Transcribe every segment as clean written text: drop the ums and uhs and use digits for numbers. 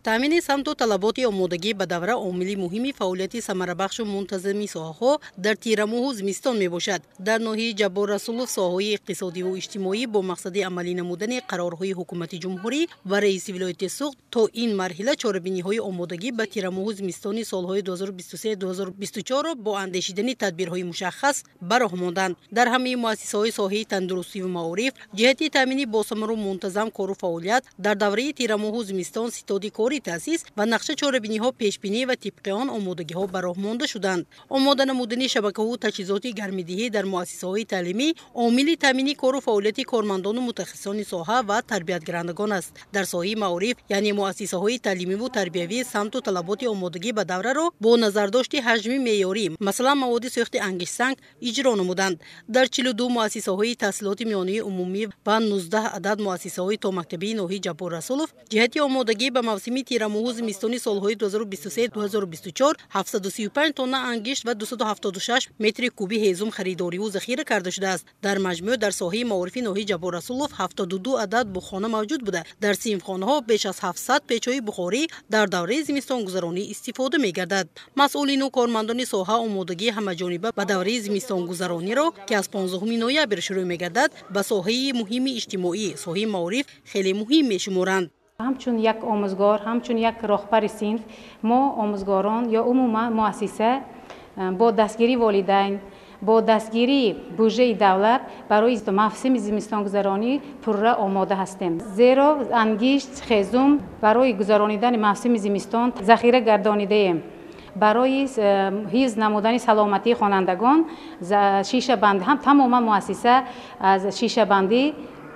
Таъмини самту талаботи омодагӣ ба давра омили муҳими фаъолияти самарабахшу мунтазами соҳаҳо дар тирамоҳу зимистон мебошад. Дар ноҳияи Ҷаббор Расулов соҳаҳои иқтисодиву иҷтимоӣ бо мақсади амалӣ намудани қарорҳои ҳукумати ҷумҳурӣ ва раиси вилояти Суғд то ин марҳила чорабиниҳои омодагӣ ба тирамоҳу зимистони солҳои 2023-2024-ро бо андешидани тадбирҳои мушаххас ба роҳ монданд. Дар ҳамаи муассисаҳои соҳаи тандурустиву маориф ҷиҳати таъмини босамару мунтазам кору фаъолият дар давраи тирамоҳу зимистон ситоди корӣ таъсис ва нақша чорабиниҳо пешбинӣ ва тибқи он омодагиҳо ба роҳ монда шуданд. Омода намудани шабакаҳу таҷҳизоти гармидиҳӣ дар муассисаҳои таълимӣ омили таъмини кору фаъолияти кормандону мутахассисони соҳа ва тарбиятгирандагон аст. Дар соҳаи маориф, яъне муассисаҳои таълимиву тарбиявӣ, самту талаботи омодагӣ ба давраро бо назардошти ҳаҷми меъёрӣ, масалан маводи сӯхти ангиштсанг, иҷро намуданд. Дар 42 муассисаҳои таҳсилоти миёнаи умумӣ ва 19 адад муассисаҳои томактабии ноҳияи Ҷаббор Расулов ҷиҳати омодагӣ ба мавсими тирамоҳу зимистони солҳои 2023-2024 735 тонна ангишт ва 276 метри куби ҳезум харидориву захира карда шудааст. Дар маҷмӯъ дар соҳаи маорифи ноҳияи Ҷаббор Расулов 72 адад буғхона мавҷуд буда, дар синфхонаҳо беш аз 700 печҳои бухорӣ дар давраи зимистонгузаронӣ истифода мегардад. Масъулину кормандони соҳа омодагии ҳамаҷониба ба давраи зимистонгузарониро, ки аз 15 ноябр шурӯъ мегардад, ба соҳаи муҳими иҷтимоӣ, соҳаи маориф хеле муҳим мешуморанд. Ҳамчун як омӯзгор, ҳамчун як роҳбари синф, мо омӯзгорон ё умуман муассиса бо дастгирии волидайн, бо дастгирии буҷаи давлат барои мавсими зимистонгузаронӣ пурра омода ҳастем. Зеро ангишт, хезум барои гузаронидани мавсими зимистон захира гардонидаем. Барои ҳифз намудани саломатии хонандагон шишабандӣ ҳам тамоман муассиса аз шишабандӣ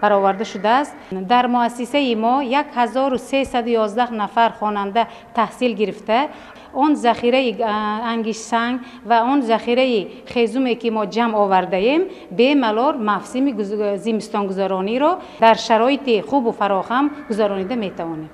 бароварда шудааст. Дар муассисаи мо 1311 нафар хонанда таҳсил гирифта, он захираи ангиштсанг ва он захираи хезуме ки мо ҷамъ овардаем, бемалол мавсими зимистонгузарониро дар шароити хубу фароҳам гузаронида метавонем.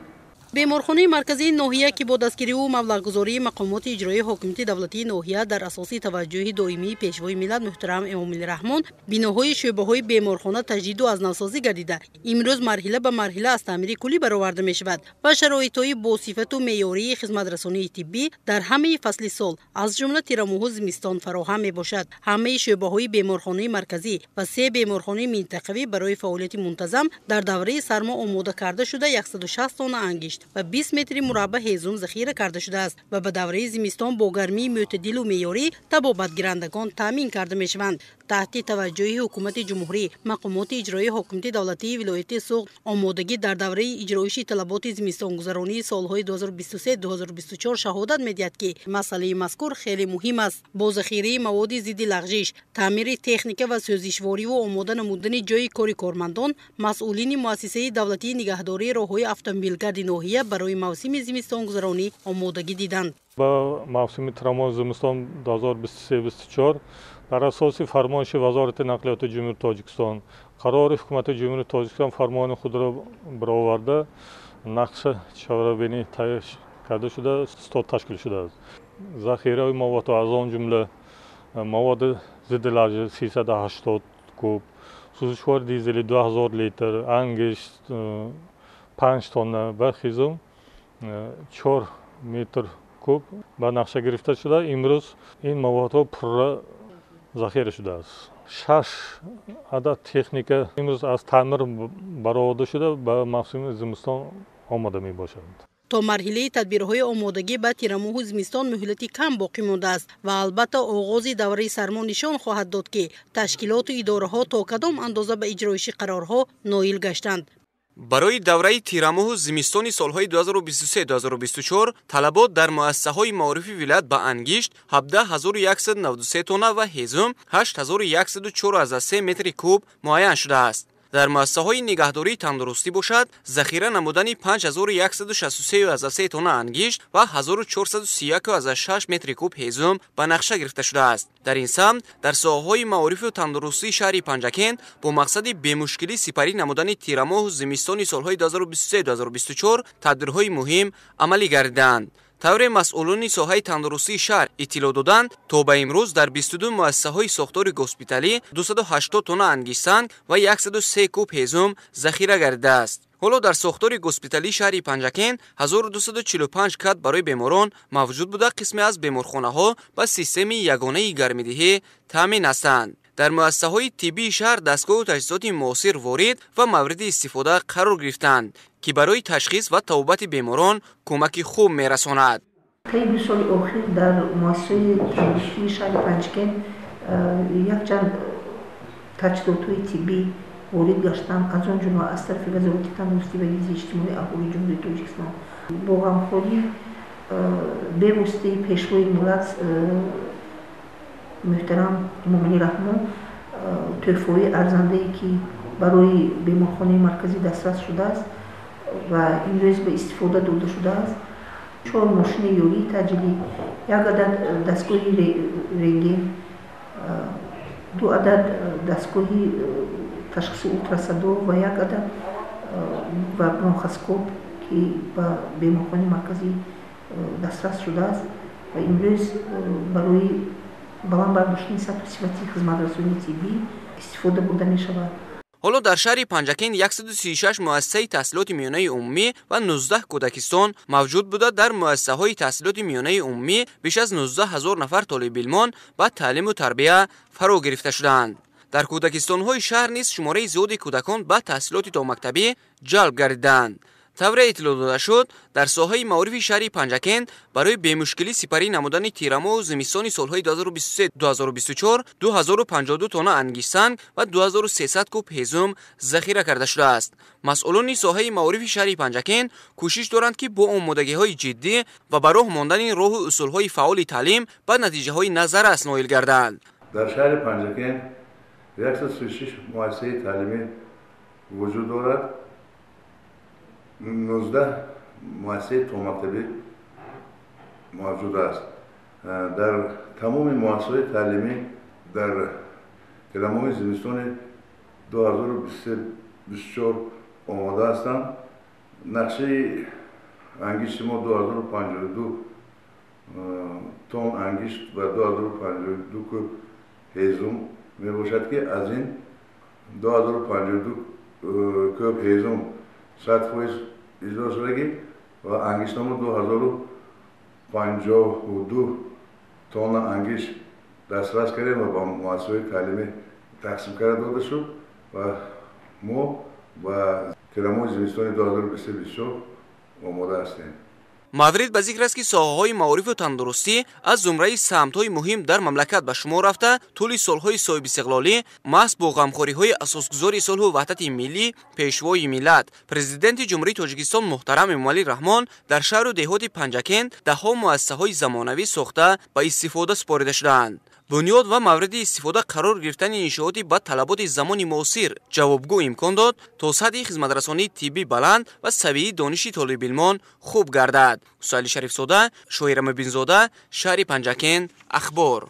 Беморхонаи марказии ноҳия, ки бо дастгириву маблағгузории мақомоти иҷроии ҳокимияти давлатии ноҳия дар асоси таваҷҷӯҳи доимии пешвои миллат муҳтарам Эмомалӣ Раҳмон биноҳои шӯъбаҳои беморхона таҷдиду аз навсозӣ гардида, имрӯз марҳила ба марҳила аз таъмири куллӣ бароварда мешавад ва шароитҳои босифату меъёрии хизматрасонии тиббӣ дар ҳамаи фасли сол, аз ҷумла тирамоҳу зимистон, фароҳам мебошад. Ҳамаи шӯъбаҳои беморхонаи марказӣ ва се беморхонаи минтақавӣ барои фаъолияти мунтазам дар давраи сармо омода карда шуда, 160 тонна ангишт ва 20 метри мураббаъ ҳезум захира карда шудааст ва ба давраи зимистон бо гармии мӯътадилу меъёрӣ табобатгирандагон таъмин карда мешаванд. Таҳти таваҷҷӯҳи ҳукумати ҷумҳурӣ, мақомоти иҷроии ҳокимияти давлатии вилояти Суғд омодагӣ дар давраи иҷроиши талаботи зимистонгузаронии солҳои 2023-2024 шаҳодат медиҳад, ки масъалаи мазкур хеле муҳим аст. Бо захираи маводи зидди лағжиш, таъмири техника ва сӯзишвориву омода намудани ҷойи кори кормандон, масъулини муассисаи давлатии нигаҳдории роҳҳои автомобилгарди ноҳия барои мавсими зимистонгузаронӣ омодагӣ диданд. Ба мавсими тирамоҳи зимистон 2023-24 дар асоси фармоиши Вазорати нақлиёти Ҷумҳурии Тоҷикистон, қарори Ҳукумати Ҷумҳурии Тоҷикистон фармони худро бароварда, нақша чорабинӣ тайёр карда шуда, ситод ташкил шудааст. Захираи маводҳо, аз он ҷумла маводи зидди лағжиш 380 куб, сӯзишвори дизели 2000 литр, ангишт 5 тонна ва хезум 4 метр куб ба нақша гирифта шуда, имрӯз ин маводҳо пурра захира шудааст. 6 адад техника имрӯз аз таъмир бароварда шуда, ба мавсими зимистон омода мебошанд. То марҳилаи тадбирҳои омодагӣ ба тирамоҳу зимистон муҳлати кам боқӣ мондааст ва албатта оғози давраи сармо нишон хоҳад дод, ки ташкилоту идораҳо то кадом андоза ба иҷроиши қарорҳо ноил гаштанд. Барои давраи тирамоҳу зимистони солҳои 2023-2024 талабот дар муассисаҳои маорифи вилоят ба ангишт 17193 тонна ва ҳезум 8104,3 метри куб муайян шудааст. Дар муассисаҳои нигаҳдории тандурустӣ бошад, захира намудани 5163,3 тонна ангишт ва 1431,6 метри куб ҳезум ба нақша гирифта шудааст. Дар ин самт дар соҳаҳои маорифу тандурустии шаҳри Панҷакент бо мақсади бемушкилӣ сипарӣ намудани тирамоҳу зимистони солҳои 2023-2024 тадбирҳои муҳим амалӣ гардиданд. Тавре масъулони соҳаи тандурустии шаҳр иттилоъ доданд, то ба имрӯз дар 22 муассисаҳои сохтори госпиталӣ 280 тонна ангиштсанг ва 103 куб ҳезум захира гардидааст. Ҳоло дар сохтори госпиталии шаҳри Панҷакент 1245 кат барои беморон мавҷуд буда, қисме аз беморхонаҳо ба системаи ягонаи гармидиҳӣ таъмин ҳастанд. Дар муассисаҳои тиббии шаҳр дастгоҳу таҷҳизоти муосир ворид ва мавриди истифода қарор гирифтанд, ки барои ташхис ва табобати беморон кӯмаки хуб мерасонад. Таи 2 соли охир дар муассисаҳои тандурустии шаҳри Панҷакент якчанд таҷҳизотҳои тиббӣ ворид гаштанд, аз он ҷумла аз тарафи Вазорати тандурустӣ ва ҳифзи иҷтимоии аҳолии Ҷумҳурии Тоҷикистон. Бо ғамхории бевоситаи Пешвои миллат муҳтарам Эмомалӣ Раҳмон тӯҳфаҳои арзандае, ки барои беморхонаи марказӣ дастрас шудааст ва имрӯз ба истифода дода шудааст, 4 мошини ёрии таъҷилӣ, 1 адад дастгоҳи рентген, 2 адад дастгоҳи ташхиси ултрасадо ва 1 адад ва бронхоскоп, ки ба беморхонаи марказӣ дастрас шудааст ва имрӯз барои баланд бардоштани сатҳу сифати хизматрасонии тиббӣ истифода бурда мешавад. Ҳоло дар шаҳри Панҷакент 136 муассисаи таҳсилоти миёнаи умумӣ ва 19 кӯдакистон мавҷуд буда, дар муассисаҳои таҳсилоти миёнаи умумӣ беш аз 19 ҳазор нафар толибилмон ба таълиму тарбия фаро гирифта шудаанд. Дар кӯдакистонҳои шаҳр низ шумораи зиёди кӯдакон ба таҳсилоти томактабӣ ҷалб гардиданд. Тавре иттилоъ дода шуд, дар соҳаи маорифи шаҳри Панҷакент барои бемушкилӣ сипарӣ намудани тирамоҳу зимистони солҳои 2023-2024 2052 тонна ангиштсанг ва 2300 куб ҳезум захира карда шудааст. Масъулони соҳаи маорифи шаҳри Панҷакент кӯшиш доранд, ки бо омодагиҳои ҷиддӣ ва ба роҳ мондани роҳу усулҳои фаъоли таълим ба натиҷаҳои назаррас ноил гарданд. Дар шаҳри Панҷакент 136 муассисаи таълимӣ вуҷуд дорад. 19 муассисаи томактабӣ мавҷуд аст. Дар тамоми муассисаҳои таълимӣ дар тирамоҳи зимистони 2023-24 омода ҳастанд. Нақшаи ангишти мо 2052 тонн ангишт ва 2052 куб ҳезум мебошад, ки аз ин 2052 куб ҳезум 100% иҷро шудагӣ ва ангиштнамо 2052 тонна ангишт дастрас кардем ва ба муассисаҳои таълимӣ тақсим карда дода шуд ва мо ба тирамоҳи зимистони 2023-24 омода ҳастем. Маврид ба зикр аст, ки соҳаҳои маорифу тандурустӣ аз зумраи самтҳои муҳим дар мамлакат ба шумор рафта, тӯли солҳои соҳибистиқлолӣ маҳз бо ғамхориҳои асосгузори сулҳу ваҳдати миллӣ, Пешвои миллат, Президенти Ҷумҳурии Тоҷикистон муҳтарам Эмомалӣ Раҳмон дар шаҳру деҳоти Панҷакент даҳҳо муассисаҳои замонавӣ сохта ба истифода супорида шудаанд. Бунёд ва мавриди истифода қарор гирифтани иншооти ба талаботи замони муосир ҷавобгӯ имкон дод, то сатҳи хизматрасонии тиббӣ баланд ва савияи дониши толибилмон хуб гардад. Ҳусайли Шарифзода, Шоира Мубинзода, шаҳри Панҷакент, Ахбор.